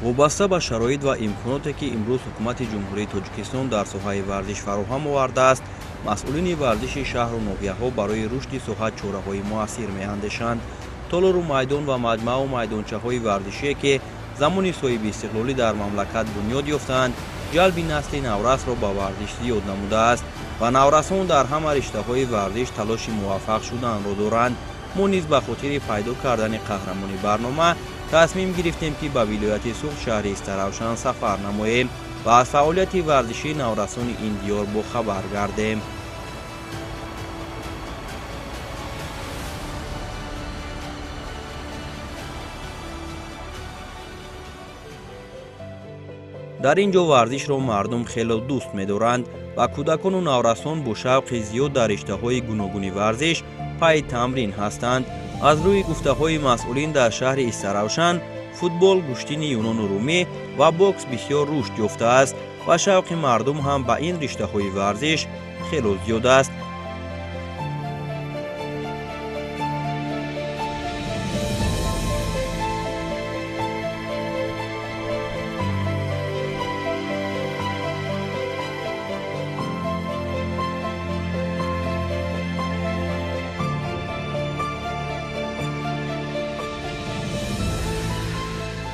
Вобаста ба шароит ва имконоте, ки имрӯз ҳукумати Ҷумҳурии Тоҷикистон дар соҳаи варзиш фароҳам овардааст, масъулини варзиши шаҳру ноҳияҳо барои рушди соҳа чораҳои муассир меандешанд. Толору майдон ва маҷмаъу майдончаҳои варзишие, ки замони соҳибистиқлолӣ дар мамлакат бунёд ёфтаанд, ҷалби насли наврасро ба варзиш зиёд намудааст ва наврасон дар ҳама риштаҳои варзиш талоши муваффақ шуданро доранд. Мо низ ба хотири пайдо кардани қаҳрамони барнома тасмим гирифтем, ки ба вилояти Суғд, шаҳри Истаравшан сафар намоем ва аз фаъолияти варзишии наврасони ин диёр бохабар гардем. Дар ин ҷо варзишро мардум хело дӯст медоранд ва кӯдакону наврасон бо шавқи зиёд дар риштаҳои гуногуни варзиш пайи тамрин ҳастанд. Аз рӯи гуфтаҳои масъулин, дар шаҳри Истаравшан футбол, гӯштини юнону румӣ ва бокс бисёр рушд ёфтааст ва шавқи мардум ҳам ба ин риштаҳои варзиш хело зиёд аст.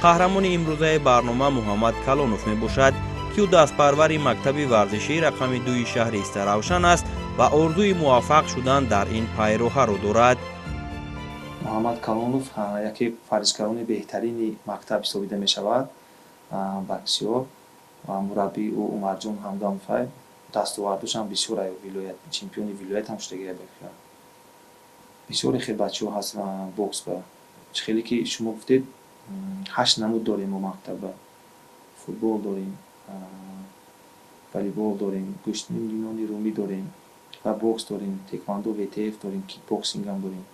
Қаҳрамони имрӯзаи барнома Муҳаммад Калонов мебошад, ки ӯ дастпарвари мактаби варзишии рақами дуи шаҳри Истаравшан аст ва орзуи муваффақ шудан дар ин пайроҳаро дорад. Муҳаммад Калонов яке варзишгарони беҳтарини мактаб ҳисобида мешавад. Боксёр ва мураббии ӯ Умарҷон Ҳамдамовай, дастовардошам бисёр, вилоят чемпиони вилоят ҳам шудагия. Бисёре хел бачаҳо ҳаст бокс ба чӣ хеле ки шумо гуфтед, ҳашт намуд дорем мо мактаба: футбол дорем, волейбол дорем, гӯштини юнони румӣ дорем ва бокс дорем, теквандо, ВТФ дорем, кикбоксингам дорем,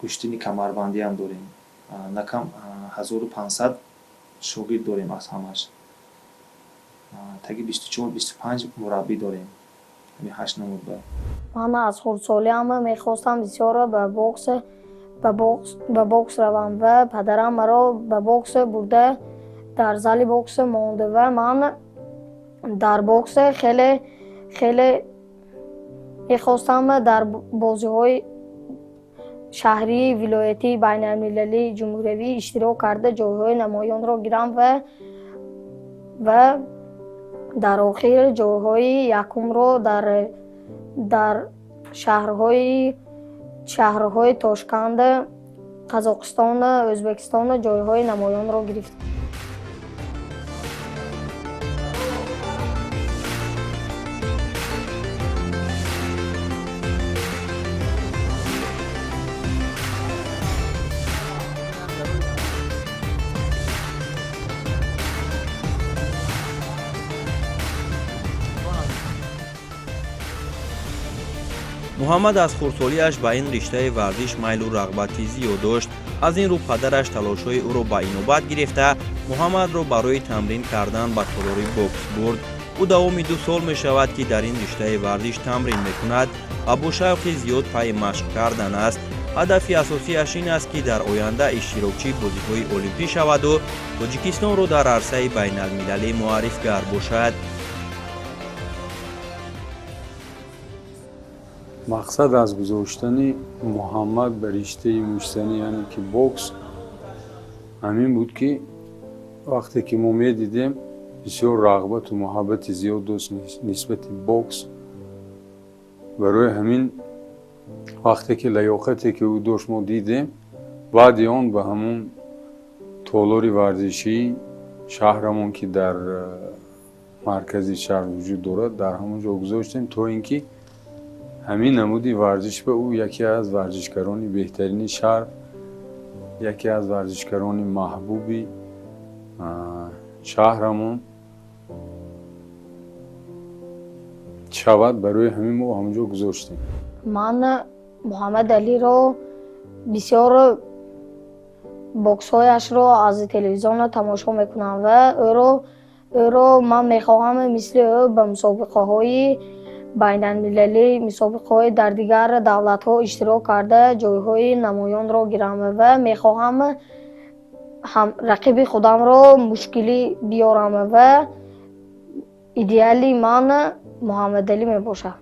гӯштини камарбандиам дорем. Накам 1500 шогирд дорем, аз ҳамаш таги 24-25 мураббӣ дорем, ҳамин ҳашт намуд ба. Ман аз хурдсолиам мехостам бисёр ба бокс равам ва падарам маро ба бокс бурда, дар зали бокс монд ва ман дар бокс хеле хеле мехостам дар бозиҳои шаҳрӣ, вилоятӣ, байналмилалӣ, ҷумҳуриявӣ иштирок карда, ҷойҳои намоёнро гирам ва дар охир ҷойҳои якумро дар шаҳрҳои Тошканд, Қазоқистон, Ӯзбекистон ҷойҳои намоёнро гирифт. Муҳаммад аз хурдсолиаш ба ин риштаи варзиш майлу рағбати зиёд дошт. Аз ин рӯ падараш талошҳои ӯро ба инобат гирифта, Муҳаммадро барои тамрин кардан ба толори бокс бурд. Ӯ давоми 2 сол мешавад, ки дар ин риштаи варзиш тамрин мекунад ва бо шавқи зиёд пайи машқ кардан аст. Ҳадафи асосиаш ин аст, ки дар оянда иштирокчии бозиҳои олимпӣ шаваду Тоҷикистонро дар арсаи байналмилалӣ муаррифгар бошад. Мақсад аз гузоштани Муҳаммад ба риштаи муштзанӣ, яъне ки бокс, ҳамин буд, ки вақте ки мо медидем, бисёр рағбату муҳаббати зиёд дошт нисбати бокс. Барои ҳамин, вақте ки лаёқате ки ӯ дошт мо дидем, баъди он ба ҳамун толори варзишии шаҳрамон, ки дар маркази шаҳр вуҷуд дорад, дар ҳамон ҷо гузоштем, то ин ки ҳамин намуди варзиш ба ӯ яке аз варзишгарони беҳтарини шаҳр, яке аз варзишгарони маҳбуби шаҳрамон шавад. Барои ҳамин мо ҳамон ҷо гузоштем. Ман Муҳаммад Алиро бисёр боксҳояшро аз телевизион тамошо мекунам ва ӯро ман мехоҳам мисли ӯ ба мусобиқаҳои Байналмилалӣ, мусобиқаҳои дар дигар давлатҳо иштирок карда, ҷойҳои намоёнро гирам ва мехоҳам рақиби худамро мушкилӣ биёрам ва идеали ман Муҳаммадалӣ мебошад.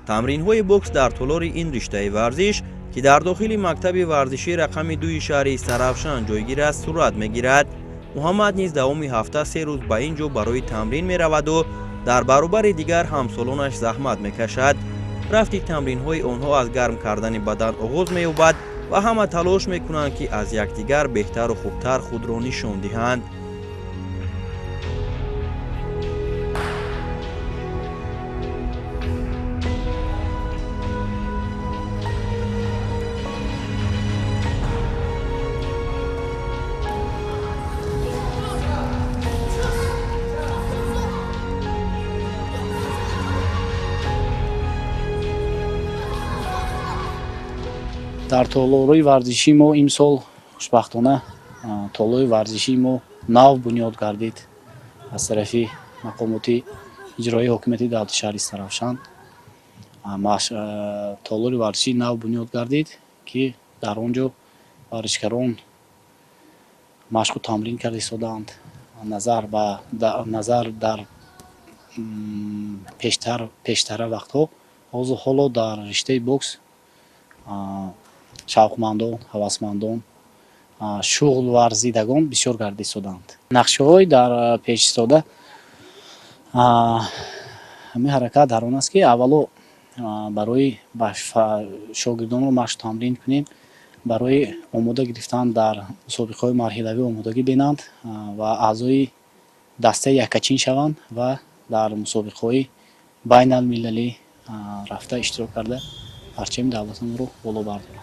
Тамринҳои бокс дар толори ин риштаи варзиш, ки дар дохили мактаби варзишӣ рақами 2 шаҳри Истаравшан ҷойгир аст, сурат мегирад. Муҳаммад низ давоми ҳафта 3 рӯз ба ин ҷо барои тамрин мераваду дар баробари дигар ҳамсолонаш заҳмат мекашад. Рафти тамринҳои онҳо аз гарм кардани бадан оғоз меёбад ва ҳама талош мекунанд, ки аз якдигар беҳтару хубтар худро нишон диҳанд. Дар толорҳои варзишии мо имсол хушбахтона толори варзишии мо нав бунёд гардид аз тарафи мақомоти иҷроии ҳокимияти давлати шаҳри Истаравшан. Толори варзишии нав бунёд гардид, ки дар он ҷо варзишгарон машқу тамрин карда истодаанд. Назар дар пештара вақтҳо, ҳоло дар риштаи бокс шавқмандон, ҳавасмандон, шуғл варзидагон бисёр гарда истодаанд. Нақшаҳои дар пеш истода ҳамин ҳаракат дар он аст, ки аввало барои шогирдонро машқ тамрин кунем, барои омода гирифтан дар мусобиқаҳои марҳилавӣ омодагӣ бинанд ва аъзои дастаи яккачин шаванд ва дар мусобиқаҳои байналмилалӣ рафта иштирок карда парчами давлатамонро боло бардоранд.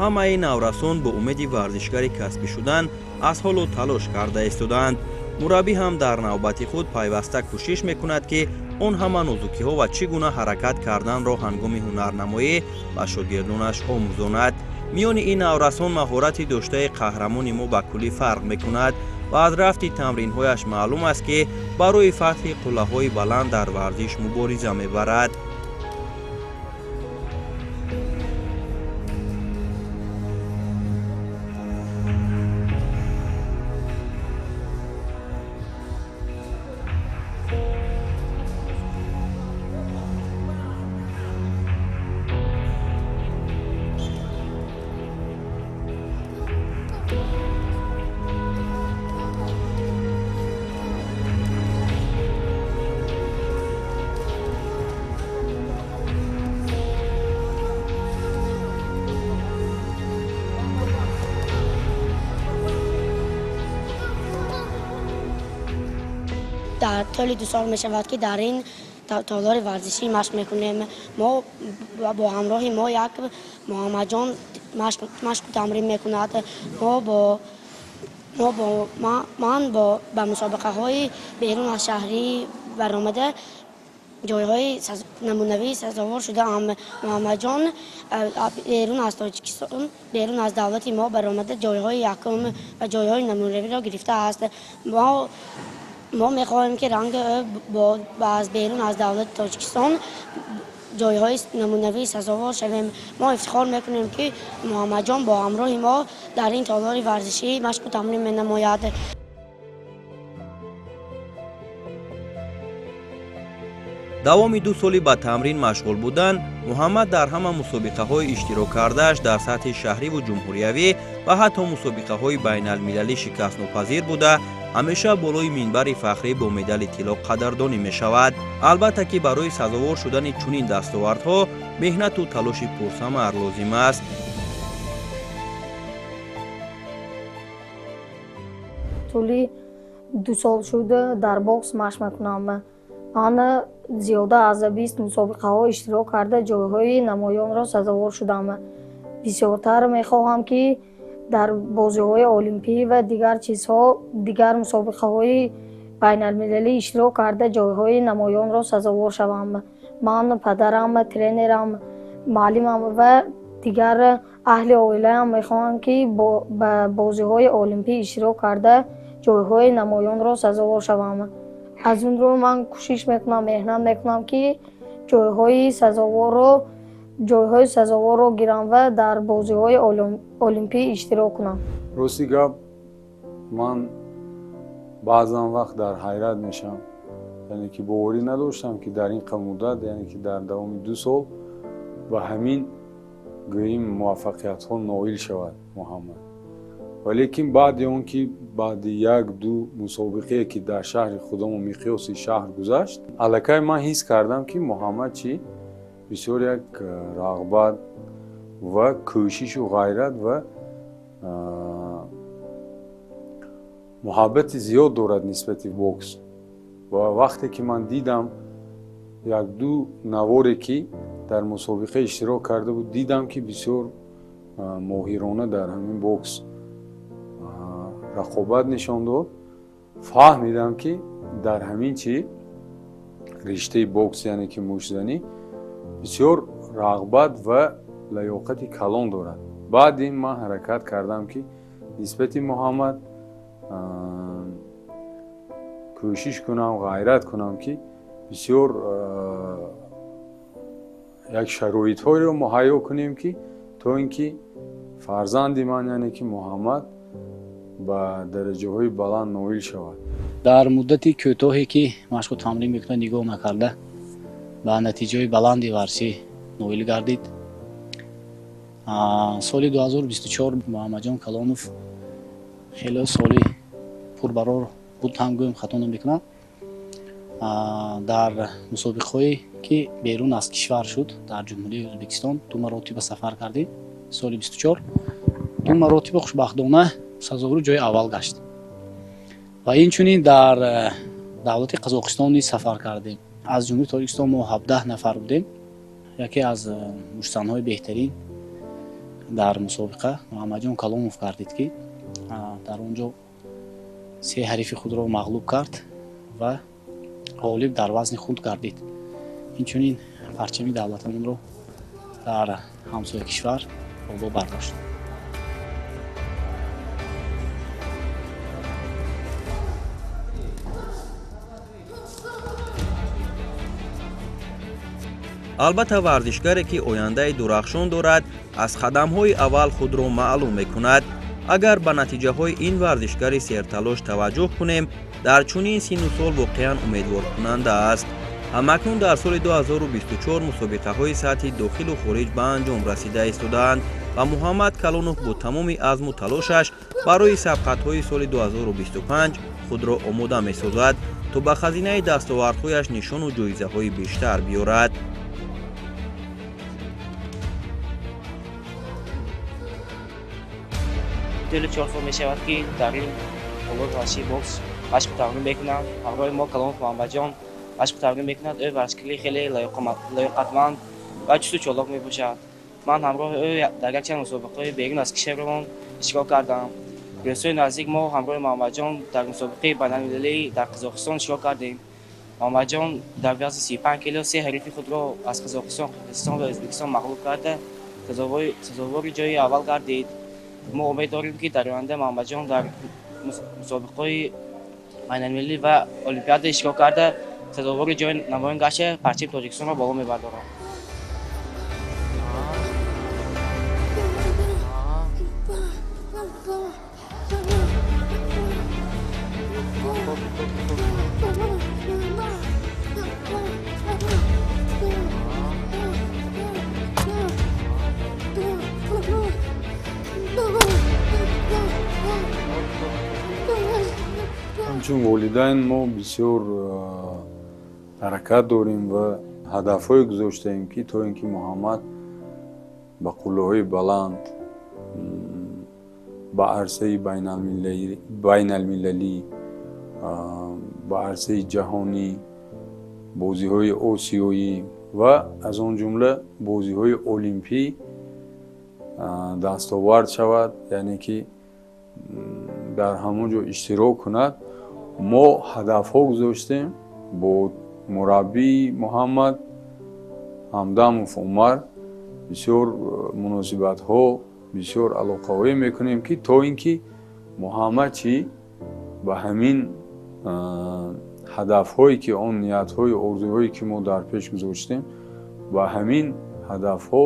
Ҳамаи наврасон бо умеди варзишгари касбӣ шудан аз ҳолу талош карда истодаанд. Мураббӣ ҳам дар навбати худ пайваста кӯшиш мекунад, ки он ҳама нозукиҳо ва чӣ гуна ҳаракат карданро ҳангоми ҳунарнамоӣ ба шогирдонаш омӯзонад. Миёни ин наврасон маҳорати доштаи қаҳрамони мо ба куллӣ фарқ мекунад ва аз рафти тамринҳояш маълум аст, ки барои фатҳи қуллаҳои баланд дар варзиш мубориза мебарад. Дар тӯли 2 сол мешавад, ки дар ин толори варзишӣ машқ мекунем. Мо бо ҳамроҳи мо як Муҳаммадҷон машқу тамрин мекунад. Ман ба мусобиқаҳои берун аз шаҳрӣ баромада ҷойҳои намунавӣ сазовор шудаам. Муҳаммадҷон берун аз Тоҷикистон, берун аз давлати мо баромада ҷойҳои якум ва ҷойҳои намунавиро гирифтааст. Мо мехоҳем, ки ранги ӯ аз берун аз давлати Тоҷикистон ҷойҳои намунавӣ сазовор шавем. Мо ифтихор мекунем, ки Муҳаммадҷон бо ҳамроҳи мо дар ин толори варзишӣ машқу тамрин менамояд. Давоми 2 соли ба тамрин машғул будан, Муҳаммад дар ҳама мусобиқаҳои иштирок кардааш дар сатҳи шаҳриву ҷумҳуриявӣ ва ҳатто мусобиқаҳои байналмилалӣ шикастнопазир буда, ҳамеша болои минбари фахрӣ бо медали тилло қадрдонӣ мешавад. Албатта, ки барои сазовор шудани чунин дастовардҳо меҳнату талоши пурсамар лозим аст. Тӯли 2 сол шуд дар бокс машқ мекунам. Ман зиёда аз 20 мусобиқаҳо иштирок карда, ҷойҳои намоёнро сазовор шудам. Бисёртар мехоҳам, ки дар бозиҳои олимпӣ ва дигар чизҳо, дигар мусобиқаҳои байналмилалӣ иштирок карда, ҷойҳои намоёнро сазовор шавам. Ман, падарам, тренерам, муаллимам ва дигар аҳли оилаам мехоҳам, ки ба бозиҳои олимпӣ иштирок карда, ҷойҳои намоёнро сазовор шавам. Аз он рӯ ман кӯшиш мекунам, меҳнат мекунам, ки ҷойҳои сазоворро гирам ва дар бозиҳои олимпӣ иштирок кунам. Рости гап, ман баъзан вақт дар ҳайрат мешавам, яъне ки боварӣ надоштам, ки дар ин қа муддат, яъне ки дар давоми 2 сол ба ҳамин гӯем муваффақиятҳо ноил шавад Муҳаммад. Валекин баъди он ки баъди як ду мусобиқае, ки дар шаҳри худамон, миқёси шаҳр гузашт, аллакай ман ҳис кардам, ки Муҳаммад чӣ бисёр як рағбат ва кӯшишу ғайрат ва муҳаббати зиёд дорад нисбати бокс. Ва вақте ки ман дидам як-ду наворе, ки дар мусобиқа иштирок карда буд, дидам, ки бисёр моҳирона дар ҳамин бокс рақобат нишон дод, фаҳмидам, ки дар ҳамин чи риштаи бокс, яъне ки муштзанӣ, бисёр рағбат ва лаёқати калон дорад. Баъд ин ман ҳаракат кардам, ки нисбати Муҳаммад кӯшиш кунам, ғайрат кунам, ки бисёр як шароитҳоеро муҳайё кунем, ки то ин ки фарзанди ман, яъне ки Муҳаммад, ба дараҷаҳои баланд ноил шавад. Дар муддати кӯтоҳе, ки машқу тамрин мекунад, нигоҳ накарда, ба натиҷаҳои баланди варзишӣ ноил гардид. Соли 2024 Муҳаммадҷон Калонов хеле соли пурбарор буд ҳам гӯем, хато намекунам. Дар мусобиқаҳое, ки берун аз кишвар шуд, дар Ҷумҳурии Ӯзбекистон ду маротиба сафар кардем. Соли 24 ду маротиба хушбахтона сазовори ҷои аввал гашт. Ва инчунин дар давлати Қазоқистон низ сафар кардем. Аз Ҷумҳурии Тоҷикистон мо 17 нафар будем. Яке аз муштзанҳои беҳтарин дар мусобиқа Муҳаммадҷон Каломов гардид, ки дар он ҷо се ҳарифи худро мағлуб кард ва ғолиб дар вазни худ гардид. Инчунин парчами давлатамонро дар ҳамсоя кишвар боло бардошт. Албатта, варзишгаре, ки ояндаи дурахшон дорад, аз қадамҳои аввал худро маълум мекунад. Агар ба натиҷаҳои ин варзишгари серталош таваҷҷӯҳ кунем, дар чунин синну сол воқеан умедворкунанда аст. Ҳамакнун дар соли 2024 мусобиқаҳои сатҳи дохилу хориҷ ба анҷом расида истодаанд ва Муҳаммад Калонов бо тамоми азму талошаш барои сабқатҳои соли 2025 худро омода месозад, то ба хазинаи дастовардҳояш нишону ҷоизаҳои бештар биёрад. Тӯли 4 сол мешавад, ки дар ин толори варзишии бокс машқу тамрин мекунам. Ҳамроҳи мо Калонов Муҳаммадҷон машқу тамрин мекунад. Ӯ варзишгари хеле лаёқатманд ва чусту чолок мебошад. Ман ҳамроҳи ӯ дар якчанд мусобиқаҳои берун аз кишварамон иштирок кардам. Рӯзҳои наздик мо ҳамроҳи Муҳаммадҷон дар мусобиқаи байналмилалӣ дар Қазоқистон иштирок кардем. Муҳаммадҷон дар вазни 35 кило се ҳарифи худро аз Қазоқистон, Қирғизистон ва Ӯзбекистон мағлуб карда, сазовори ҷои аввал гардид. Мо умед дорем, ки дар оянда Муҳаммадҷон дар мусобиқаҳои байналмилалӣ ва олимпиада иштирок карда, сазовори ҷои намоён гашта, парчами Тоҷикистонро боло мебардорад. Ҳамчун волидайн мо бисёр ҳаракат дорем ва ҳадафҳое гузоштаем, ки то ин ки Муҳаммад ба қуллаҳои баланд, ба арсаи байналмилалӣ, ба арсаи ҷаҳонӣ Бозиҳои осиёӣ ва аз он ҷумла бозиҳои олимпӣ дастовард шавад, яъне ки дар ҳамон ҷо иштирок кунад. Мо ҳадафҳо гузоштем бо мураббии Муҳаммад Ҳамдамов Умар, бисёр муносибатҳо, бисёр алоқаҳое мекунем, ки то ин ки Муҳаммад чӣ ба ҳамин ҳадафҳое ки он ниятҳои орзуҳое ки мо дар пеш гузоштем, ба ҳамин ҳадафҳо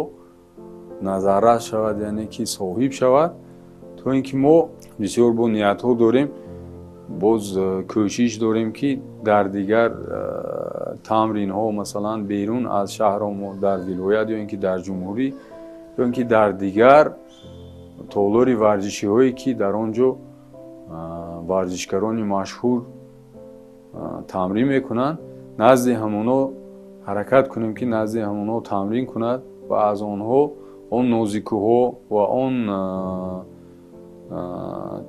назаррас шавад, яъне ки соҳиб шавад, то ин ки мо бисёр бо ниятҳо дорем, боз кӯшиш дорем, ки дар дигар тамринҳо, масалан берун аз шаҳрҳо, мо дар вилоят ё ин ки дар ҷумҳурӣ ё ин ки дар дигар толори варзишиҳое ки дар он ҷо варзишгарони машҳур тамрин мекунанд, назди ҳамонҳо ҳаракат кунем, ки назди ҳамонҳо тамрин кунад ва аз онҳо он нозикуҳо ва он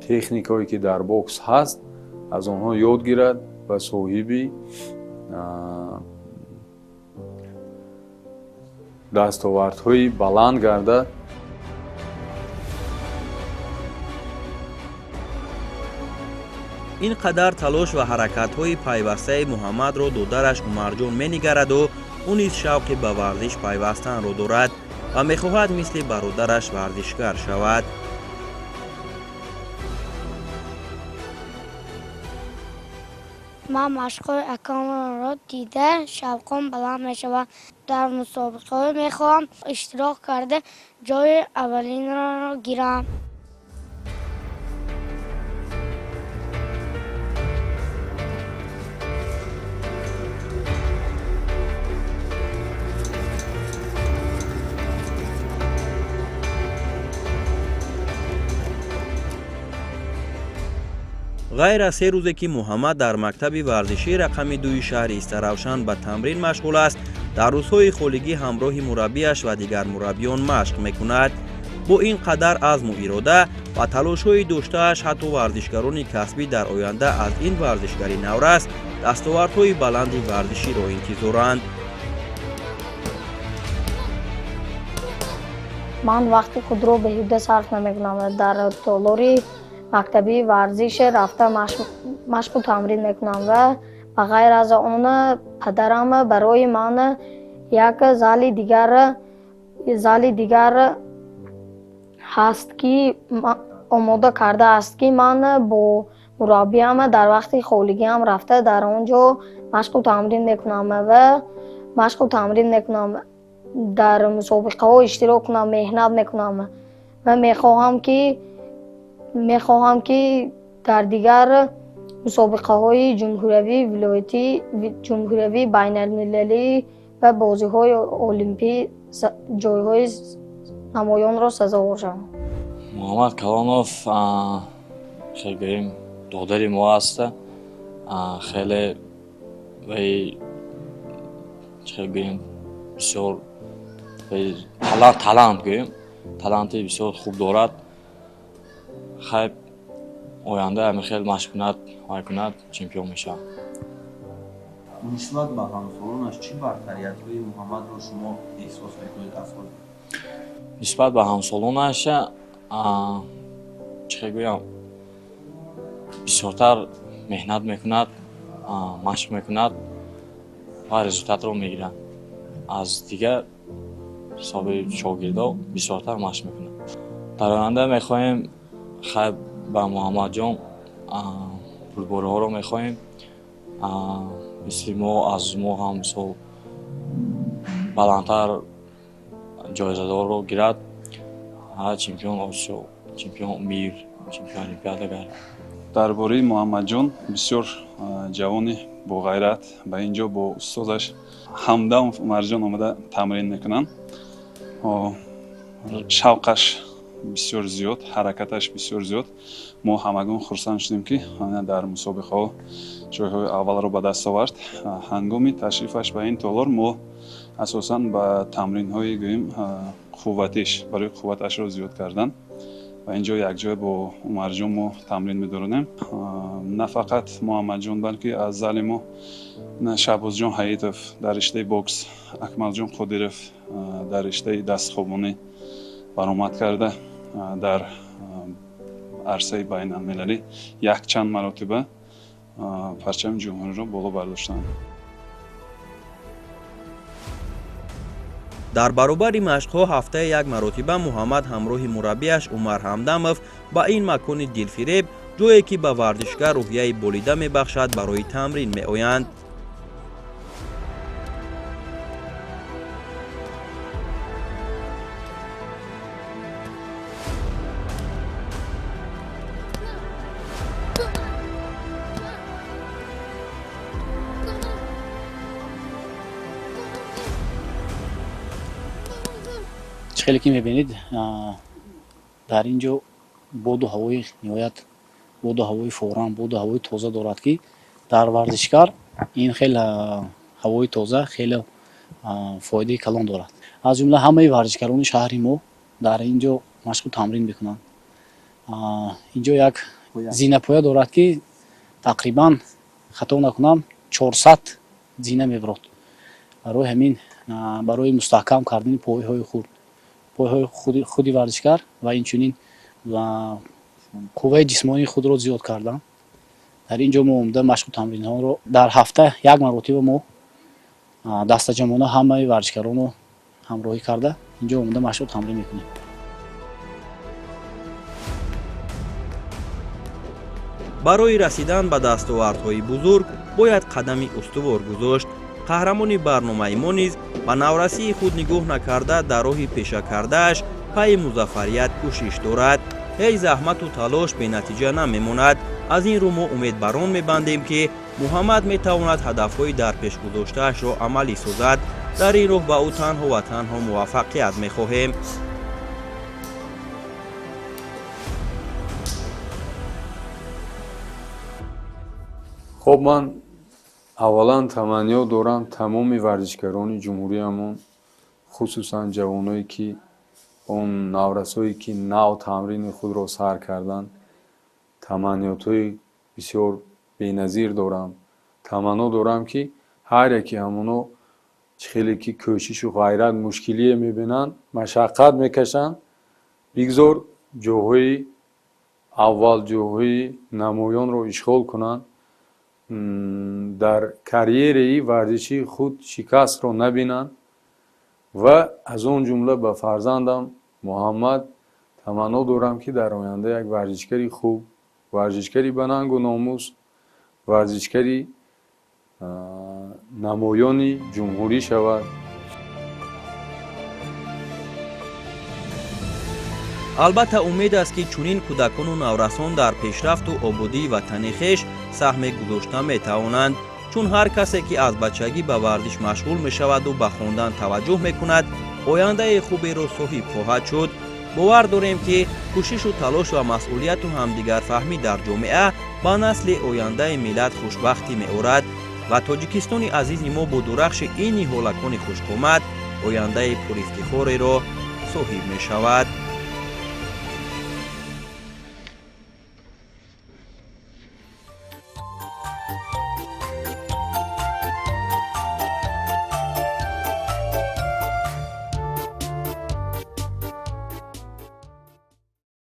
техникаҳое ки дар бокс ҳаст, аз онҳо ёд гирад ва соҳиби дастовардҳои баланд гардад. Ин қадар талош ва ҳаракатҳои пайвастаи Муҳаммадро додараш Умарҷон менигараду ӯ низ шавқи ба варзиш пайвастанро дорад ва мехоҳад мисли бародараш варзишгар шавад. Ман машқҳои акамро дида шавқом баланд мешавад. Дар мусобиқаҳо мехоҳам иштирок карда ҷои аввалинро гирам. Ғайр аз се рӯзе ки Муҳаммад дар мактаби варзишии рақами дуи шаҳри Истаравшан ба тамрин машғул аст, дар рӯзҳои холигӣ ҳамроҳи мураббиаш ва дигар мураббиён машқ мекунад. Бо ин қадар азму ирода ва талошҳои доштааш ҳатто варзишгарони касбӣ дар оянда аз ин варзишгари наврас дастовардҳои баланди варзиширо интизоранд. Ман вақти худро беҳуда сарф намекунам. Дар толори мактабии варзиш рафта машқу тамрин мекунам ва ба ғайр аз он падарам барои ман як зали дигар ҳаст, ки омода кардааст, ки ман бо мураббиам дар вақти холигиам рафта дар он ҷо машқу тамрин мекунам ва машқу тамрин мекунам, дар мусобиқаҳо иштирок кунам, меҳнат мекунам ва мехоҳам ки дар дигар мусобиқаҳои ҷумҳуриявӣ, вилоятӣ, ҷумҳуриявӣ, байналмилалӣ ва бозиҳои олимпӣ ҷойҳои намоёнро сазовор шавам. Муҳаммад Калонов хеле гӯем додари мо аст, хеле вай хеле гӯем бисёр талант гӯем, таланти бисёр хуб дорад. Хайб оянда ҳамин хел машқ кунад, вай кунад, чемпион мешавад. Нисбат ба ҳамсолонаш чӣ бартариятҳои Муҳаммадро шумо эҳсос мекунед аз худ? Нисбат ба ҳамсолонаш чӣ хел гӯям, бисёртар меҳнат мекунад, машқ мекунад ва результатро мегирад. Аз дигар ҳисоби шогирдо бисёртар машқ мекунад. Дар оянда мехоҳем хайб ба Муҳаммадҷон бурдбориҳоро мехоҳем, мисли мо аз мо ҳам мисол баландтар ҷоизадорро гирад, чемпион Осиё, чемпион мир, чемпион олимпиада гардад. Дар бораи Муҳаммадҷон бисёр ҷавони боғайрат ба ин ҷо бо устозаш Ҳамдамов Умарҷон омада тамрин мекунанд. Шавқаш бисёр зиёд, ҳаракаташ бисёр зиёд. Мо ҳамагон хурсанд шудем, ки дар мусобиқаҳо ҷойҳои аввалро ба даст овард. Ҳангоми ташрифаш ба ин толор мо асосан ба тамринҳои гӯем қувватиш, барои қувваташро зиёд кардан Ва инҷо якҷоя бо Умарҷон мо тамрин медоронем. На фақат Муҳаммадҷон, балки аз зали мо Шаҳбозҷон Ҳаитов дар риштаи бокс, Акмалҷон Қодиров дар риштаи дастхобонӣ баромад карда, дар арсаи байналмилалӣ якчанд маротиба парчами ҷумҳуриро боло бардоштанд. Дар баробари машқҳо ҳафтаи як маротиба Муҳаммад ҳамроҳи мураббиаш Умар Ҳамдамов ба ин макони дилфиреб, ҷое ки ба варзишгар рӯҳияи болида мебахшад, барои тамрин меоянд. Хеле ки мебинед, дар ин ҷо боду ҳавои ниҳоят, боду ҳавои форам, боду ҳавои тоза дорад, ки дар варзишгар ин хел ҳавои тоза хеле фоидаи калон дорад. Аз ҷумла ҳамаи варзишгарони шаҳри мо дар ин ҷо машқу тамрин мекунанд. Ин ҷо як зинапоя дорад, ки тақрибан, хато накунам, 400 зина мебарод. Барои ҳамин, барои мустаҳкам кардани пойҳои худ, пойҳои худи варзишгар ва инчунин қувваи ҷисмонии худро зиёд кардан, дар ин ҷо мо омада машқу тамринҳоро дар ҳафта як маротиба мо дастаҷамъона ҳамаи варзишгаронро ҳамроҳӣ карда ин ҷо омада машқу тамрин мекунем. Барои расидан ба дастовардҳои бузург бояд қадами устувор гузошт. Қаҳрамони барномаи мо низ ба наврасии худ нигоҳ накарда, дар роҳи пеша кардааш пайи музаффарият кӯшиш дорад. Ҳеҷ заҳмату талош бенатиҷа намемонад. Аз ин рӯ мо умедбарон мебандем, ки Муҳаммад метавонад ҳадафҳои дар пеш гузоштаашро амалӣ созад. Дар ин роҳ ба ӯ танҳо ва танҳо муваффақият мехоҳем. Хоб, ман аввалан таманниё дорам тамоми варзишгарони ҷумҳуриямон, хусусан ҷавоное ки он наврасое ки нав тамрини худро сар карданд, таманниётҳои бисёр беназир дорам. Таманно дорам, ки ҳар яке ҳамоно чӣ хеле ки кӯшишу ғайрат, мушкилие мебинанд, машаққат мекашанд, бигзор ҷоҳои аввал, ҷоҳои намоёнро ишғол кунанд, дар карьераи варзишии худ шикастро набинанд ва аз он ҷумла ба фарзандам Муҳаммад таманно дорам, ки дар оянда як варзишгари хуб, варзишгари ба нангу номус, варзишгари намоёни ҷумҳурӣ шавад. Албатта, умед аст, ки чунин кӯдакону наврасон дар пешрафту ободии ватани хеш саҳме гузошта метавонанд, чун ҳар касе ки аз бачагӣ ба варзиш машғул мешаваду ба хондан таваҷҷӯҳ мекунад, ояндаи хуберо соҳиб хоҳад шуд. Бовар дорем, ки кӯшишу талош ва масъулияту ҳамдигарфаҳмӣ дар ҷомеа ба насли ояндаи миллат хушбахтӣ меорад ва Тоҷикистони азизи мо бо дурахши ин ниҳолакони хушқомат ояндаи пурифтихореро соҳиб мешавад.